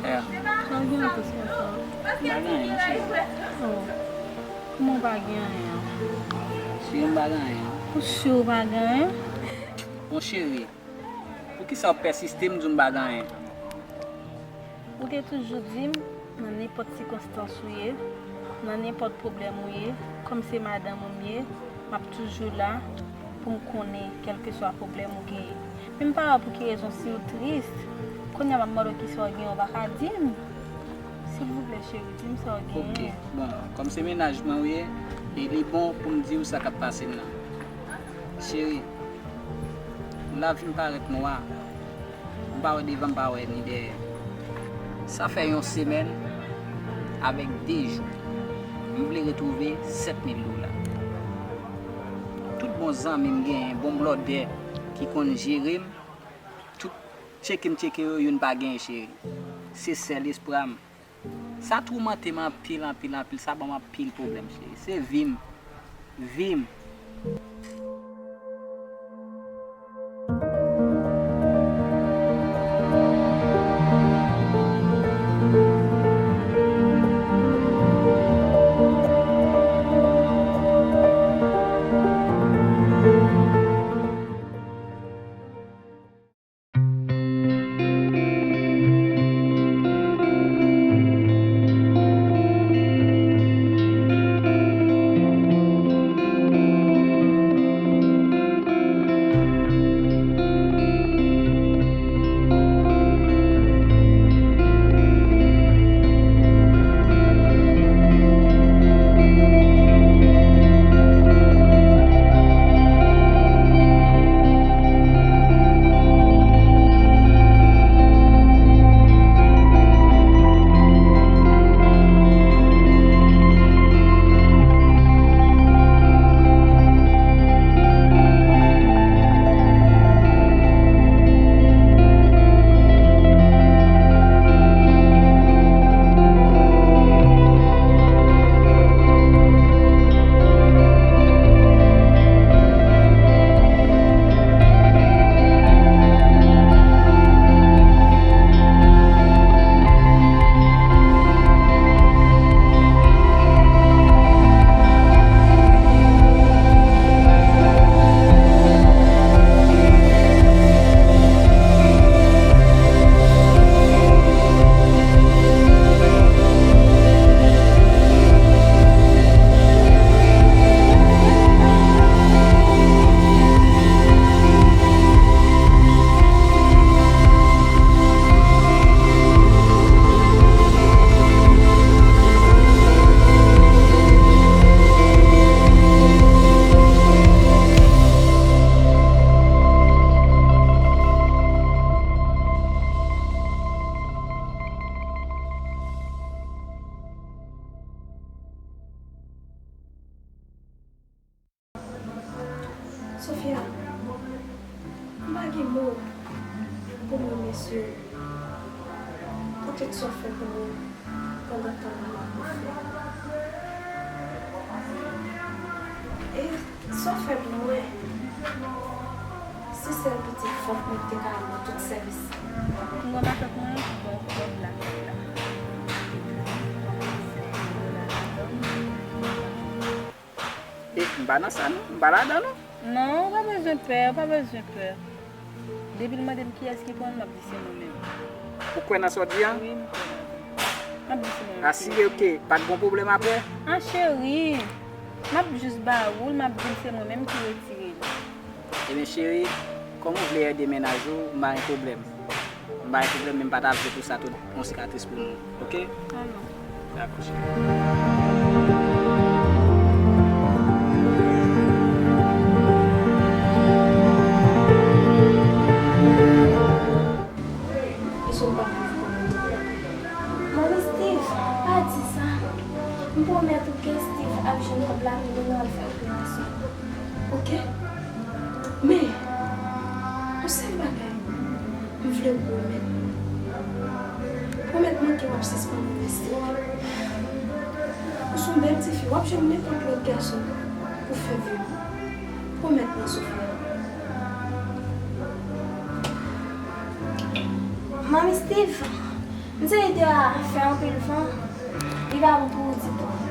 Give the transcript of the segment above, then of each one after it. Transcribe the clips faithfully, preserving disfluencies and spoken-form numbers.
Sa w gen an plis konsa? M pa gen anyen, cheri. Oh. Kòman w pa gen anyen? Cheri, m pa gen anyen. Ou si w pa gen anyen? Bon, cheri, poukisa w pèsiste m di w m pa gen anyen? Ou te toujou di m, nan nenpòt sikonstans ou ye, nan nenpòt pwoblèm ou ye, kòm se madanm ou m ye, m ap toujou la pou m konnen kèlkeswa pwoblèm ou genyen. Men m pa wè pou ki rezon si w tris, kounye a m ap mande w kisa w genyen, w pa ka di m. Silvouplè, cheri, di m sa w genyen. Ok, bon, kòm se mennaj mwen w ye, e li bon pou m di w sa k ap pase m nan. Cheri, lavi m parèt nwa. M pa wè devan, m pa wè ni dèyè. Sa fè yon semèn avèk de jou. M vle retwouve sèt mil dola. Tout bon zanmi m genyen, bon blòdè ki konn jere m, tout tcheke m tcheke yo, youn pa genyen, cheri. Se sèl espwa m. Sa toumante m anpil, anpil, anpil. Sa ban m anpil pwoblèm, cheri. Se vi m. Vi m. Sofia, m pa gen mo pou m remèsye pou tout sa w fè pou mwen pandan tan m ap fè. E sa w fè pou mwen, se sèl pitit fòk mwen te ka rann tout sèvis. Ou wè matant mwen, bon, kòb la, kòb la. E, m pa nan sa non, m pa ladan non. Non, ou pa bezwen pè, ou pa bezwen pè. Depi l mande m kiyès ki pran l, m ap di se mwen menm. Ou kwè nan sa w di a? Wi, m kwè nan sa. M ap di se mwen menm ki retire l. Asire w ke pa t gon pwoblèm apre? An cheri, m ap jis ba ou l, m ap di l se mwen menm ki retire l. Ebyen cheri, kòm ou vle ede mennaj ou, m pa gen pwoblèm. M pa gen pwoblèm, men m pa ta vle pou sa tou yon sikatris pou nou, oke? Ah non. Dakò, cheri. Èske w pa viv kòm yon moun? Manmi Steve, pa di sa. M pwomèt ou ke Steve ap jwenn kòb la, men nou al fè operasyon. Oke. Men, yon sèl bagay m vle w pwomèt mwen. Pwomèt mwen ke w ap sispann envesti. Ou se yon bèl tifi, w ap jwenn nenpòt lòt gason pou fè vi w. Pwomèt mwen, Sofia. Manmi Steve, M santi te a fè anpil van, li pa bon pou ou ditou.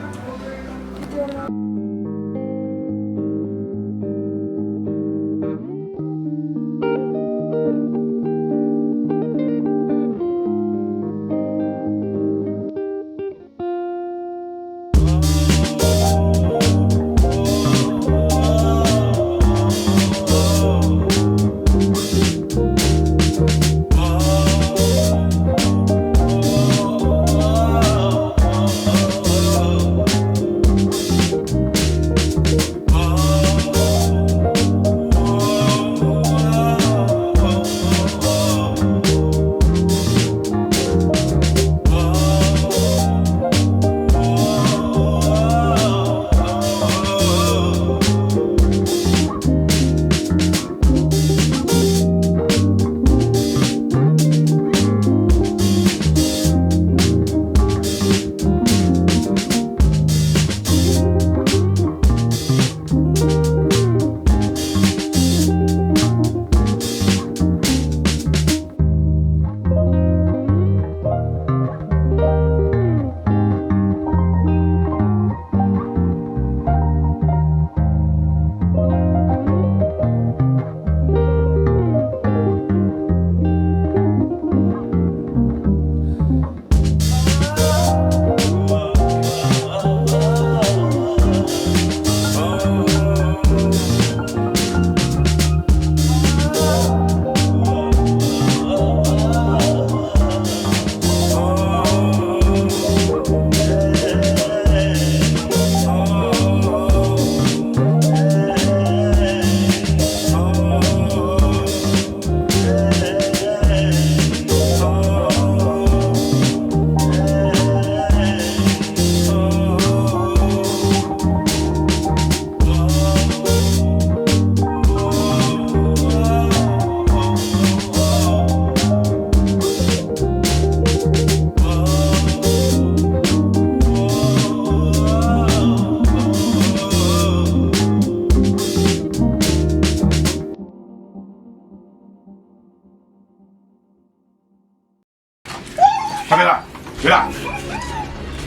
Kanpe la! Kanpe la!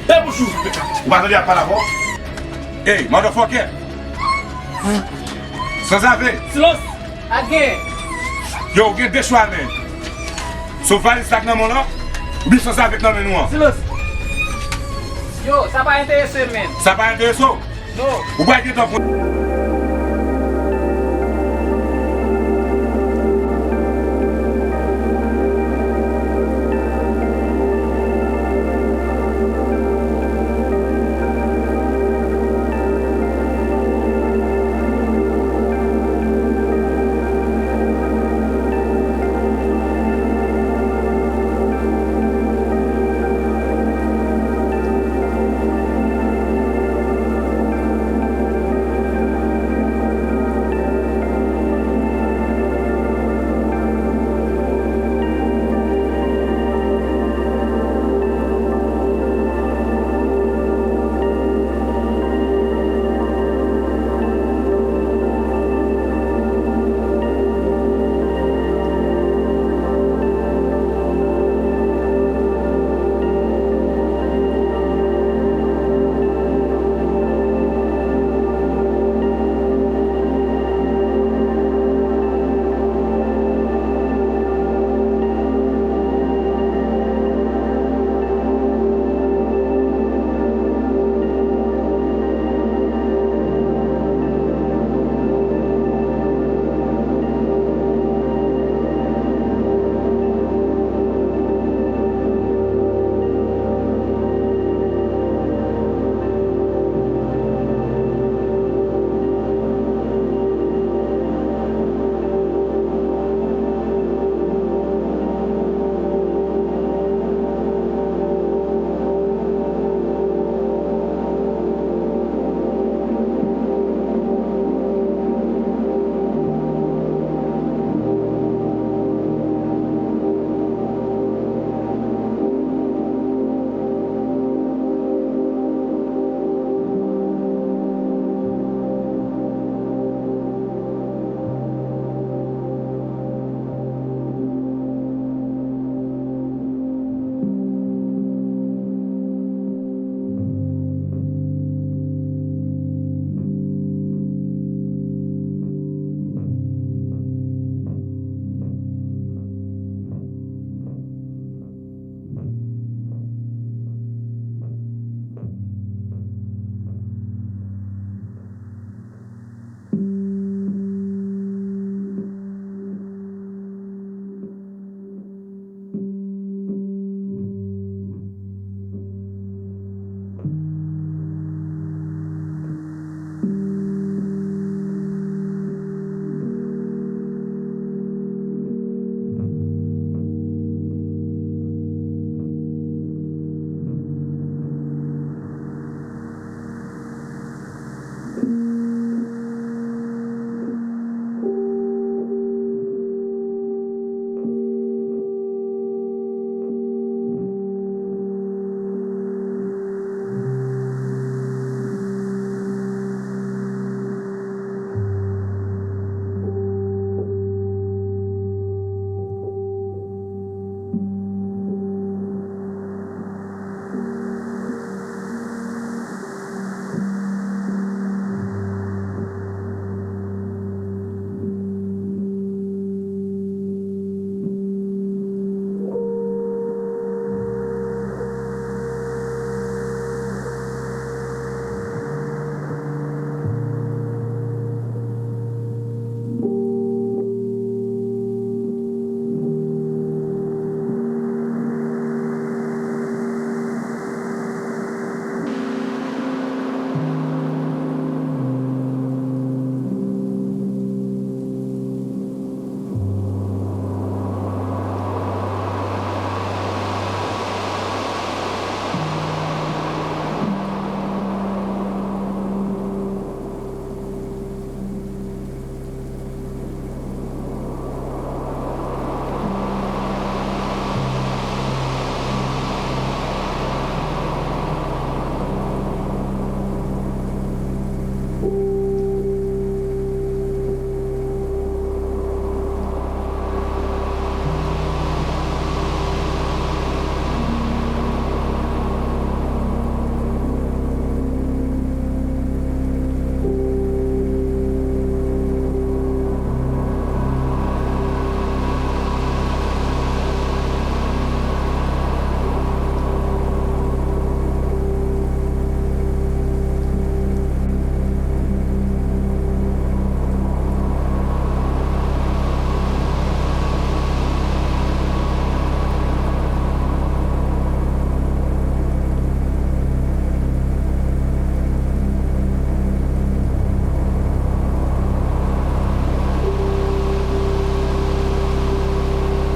Fè bouch ou! Ou pa tande y ap pale avè w? Ey, motherfucker! Sanzave! Silans! Ak gen! Yo, ou gen de chwa, men. Sou valiz sa k nan men w lan, oubyen sanzave k nan men nou an. Silans! Yo, sa pa enterese m, men. Sa pa enterese w? Non. Ou pral gentan pran.